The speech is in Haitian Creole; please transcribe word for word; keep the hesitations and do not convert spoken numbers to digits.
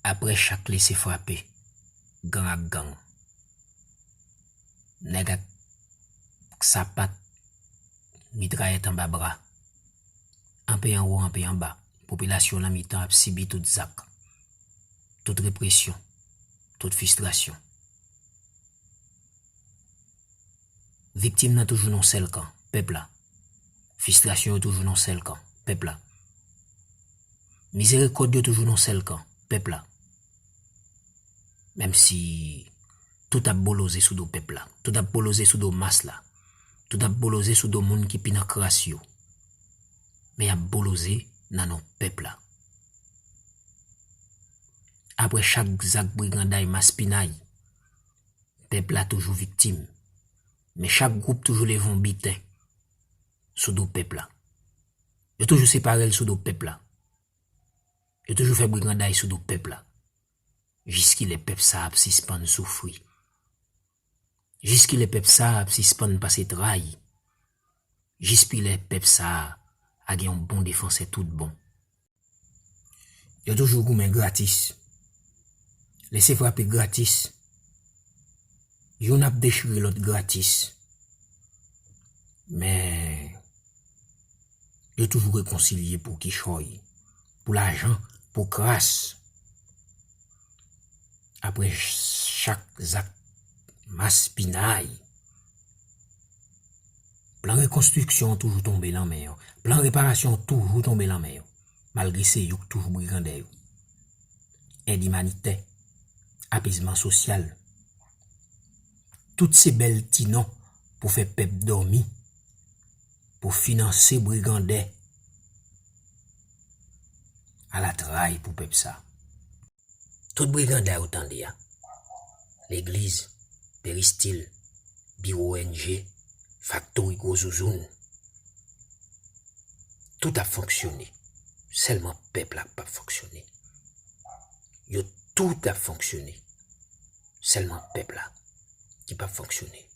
Apre chak lese frape, gang ak gang, nèg ak sapat, mitrayèt anba bra, anpe anwo, anpe anba, popilasyon nan mitan ap sibi tout zak, tout represyon, tout fistrasyon. Viktim nan toujou nan sèl kan, pèp la. Fistrasyon yo toujou nan sèl kan, pèp la. Mizerikòd yo toujou nan sèl kan, pèp la. Menm si tout ap boloze sou do pèp la, tout ap boloze sou do mas la, tout ap boloze sou do moun ki pi nan kras yo, men y ap boloze nan non pèp la. Apre chak zak briganday, maspinay, pèp la toujou viktim. Men chak gwoup toujou leve yon biten sou do pèp la. Yo toujou separe l sou do pèp la. Yo toujou fè briganday sou do pèp la. Jiskilè pèp sa a ap sispann soufri? Jiskilè pèp sa a ap sispann pase tray? Jiskilè pèp sa a gen yon bon defansè tout bon? Yo toujou goumen gratis. Lese frape gratis. Youn ap dechire lòt gratis. Men, yo toujou rekonsilye pou kichòy, pou lajan, pou kras. Apre chak zak maspinay, plan rekonstriksyon an toujou tonbe nan men yo. Plan reparasyon an toujou tonbe nan men yo. Malgre se yo k toujou brigandè yo. Èd imanitè, apezman sosyal. Tout se bèl ti non pou fè pèp dòmi, pou finanse brigandè. Ala tray pou pèp sa. Tout brigandè ou tande a, legliz, peristil, biwo O N G, faktori gwo zouzoun, tout ap fonksyone. Sèlman pèp la k p ap fonksyone. Yo tout ap fonksyone. Sèlman pèp la ki p ap fonksyone.